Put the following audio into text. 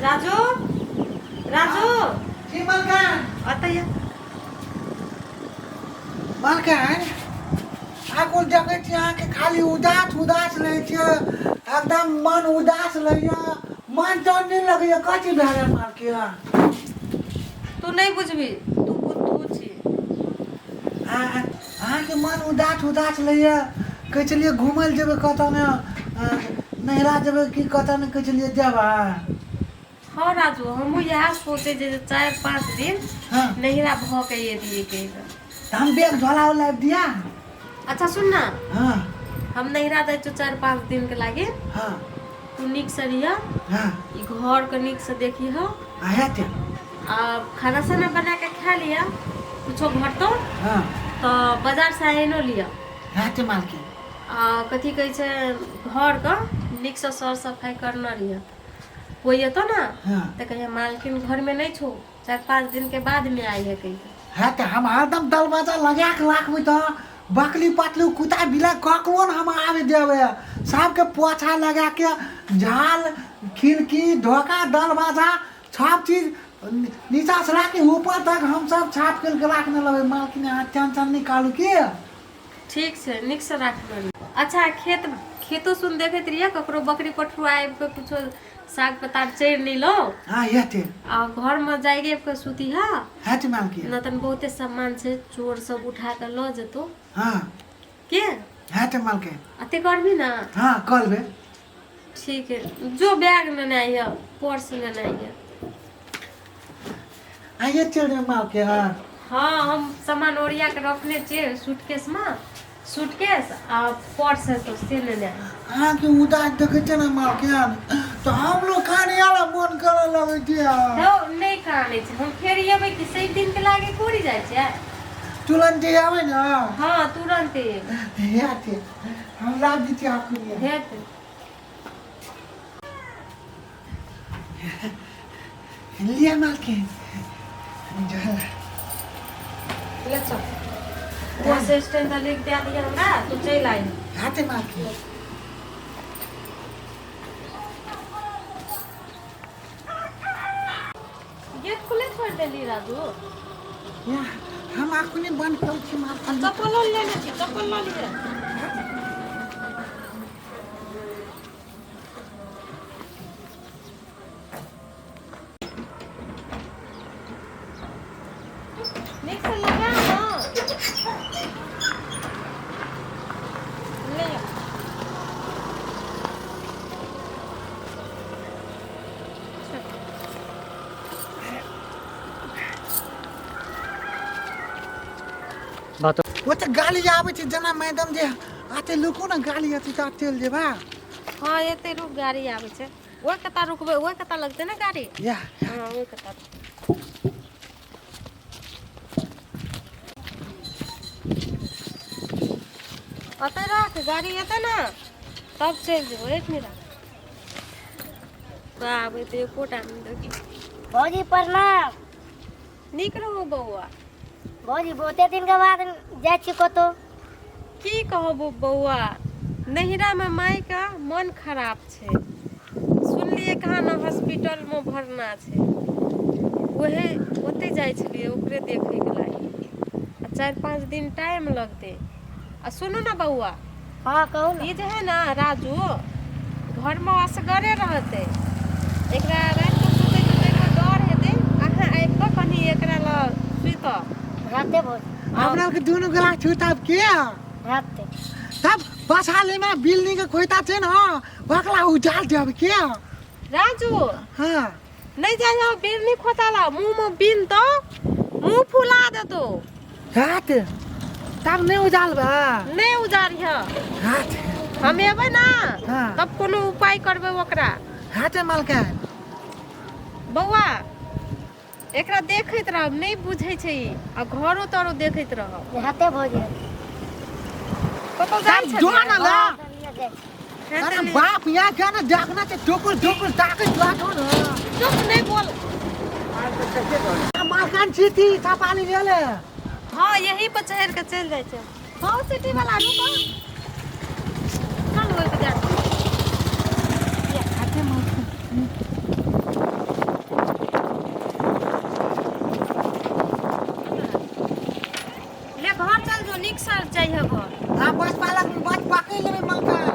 राजू, राजू। जी मलकान। अतः। मलकान, आकुल देखै छी अहाँके खाली उदास उदास रहै छियै, एकदम मन उदास रहैया, मन तन नहि लगैया, कथी भए गेल मालकिन? तू नहि बुझबी, तू बुद्धू छी। अहाँके मन उदास उदास रहैया, कहै छलियै घुमै लए जेबै कतऽ ने, नैहरा जेबै की कतऽ ने, कहै छलियै जेबै। हाँ राजू, हमहूँ इएह सोचै जे 4-5 दिन नैहरा भऽ के एलियै कहि। तऽ हम बैग झोला उला लाबि दिया? अच्छा सुन ना। हाँ। हम नैहरा जाइ छियौ 4-5 दिन के लागे। तू नीक से रहिह। ई घर के नीक से देखिह। आ हेतै। आ खाना साना बना के खा लिअ, कुछो घटतौ तऽ बाजार से आनिओ लिअ। हेतै मालकिन। आ कथी कहै छै, घर के नीक से सर सफाइ करने रहिह। कोई एतो ना तऽ कहिया मालकिन घर में नहीं छो, 4-5 दिन के बाद में आई है कहीं। है तऽ हम हरदम दरवाजा लगा के राखबै तऽ बकली पतलू कुत्ता बिलाइ ककरो ने हम आबे देबै। सबके पोछा लगा के झाल खिड़की ढोका दरवाजा सब चीज नीचा से राखी ऊपर तक हम सब छाप करके राखने लगबै। मालकिन, अहाँ टेंशन निकालू की। ठीक छै, नीक से राखबै। अच्छा, खेत खेतो सुन देखैत रहिए, ककरो बकरी पठरू आबि के कुछो साग पत्ता चढ़ नहीं लो। हाँ, हेतै। आ घर में जाइके के सुती हा। हेतै मालकिन। न तन बहुते सामान छै, चोर सब उठा के ल जेतो। के? हेतै मालकिन। अते करबी ना? हाँ, करबे। ठीक है, जो बैग लेने आई है, पर्स लेने आई है। आइए चल रहे मालकिन। हाँ। हाँ, हम सामान ओरिया के रखने छियै सूटकेस में, सूटकेस आ पर्स है तो से लेने आई। अहाँके उदास देखै छियै ने मालकिन, तऽ हमरो खाने आला मन करऽ लगै छै। हौ, नहि कानै छै, हम फेर एबै कि शनि दिन के लागे कोरी जाइ छै। तुरंत आबै ने? हाँ, तुरंत एबै। हेतै, हम लाब दै छी अखनी। हेतै। लिअ मालकिन। ले चल, बस स्टैंड पर लिख दिया दिया हमरा, तू चलि आइ। हेतै मालकिन। गेट खुले छोड़ देली राजू? या, हम अखनी बंद करै छी मालकिन। चप्पल लेने छी, चप्पल लऽ लिअ। नीक से लगा ना, ले आ। ओ तऽ गाली आबै छै जेना मैडम जे आते, लुकू ने, गाली अथी तऽ चलि जेबा। हाँ, एते रुक, गाड़ी आबै छै। ओहि कता रुकबै, ओहि कता लगतै ने गाड़ी। या। हाँ, ओहि कता ओतऽ राख, गाड़ी एतै ने तब चलि जेबै। एक मिनट, आबै तऽ एकोटा नहि देखी। भौजी, प्रणाम। नीक रहू बौआ। भौजी, बहुते दिन के बाद जाइ छी कतौ। की कहबो बौआ, नैहरामे मायके मन खराब छै, सुनलियै कहाँ ने हॉस्पिटलमे भरना छै, ओहे ओतहि जाइ छलियै ओकरे देखैके लागि, आ 4-5 दिन टाइम लगतै। आ सुनू ने बौआ। हाँ, कहू ने। ई जे है ने राजू, घरमे असगरे रहतै, एकरा रातिके सुतै सुतैमे डर हेतै, अहाँ आबि कऽ कनि एकरा लग सुतब। हेतै भौजी। हमरा के दुनू गला छूताब के? हेतै। तब बसा ले में बिल्डिंग के खोइता छै ने, ओकरा उजाल देब के? राजू। हाँ। नहीं जाइ हो बिरनी खोताला, मुंह में बिन तो मुंह फुला देतो। हेतै, तब नहि उजाल बा? नहीं उजारिह। हेतै। हम एबै ना तब कोनो उपाय करबै ओकरा। हेतै मालकिन। बौआ, एकरा देखैत रहब, नहीं बुझै छै ई, आ घरो तरो देखैत रहब। हेतै भौजी। कतौ जाइ तब जो छलियै? ना ला। जाइ छी। अरे बाप, यहाँ क्या ना देखना छै, टुकुर टुकुर ताके जातो ना। चुप, नहीं बोल। मालकान, चीटी छपाली गेले। हाँ, यही पर चढ़ के चल जाइ छै। हाँ, सिटी वाला रुको, चल ओहि पर जा। हेतै मालकिन। नीकसँ जइहे घर। आ बस पालक बस पकड़ि लेबै मलकान।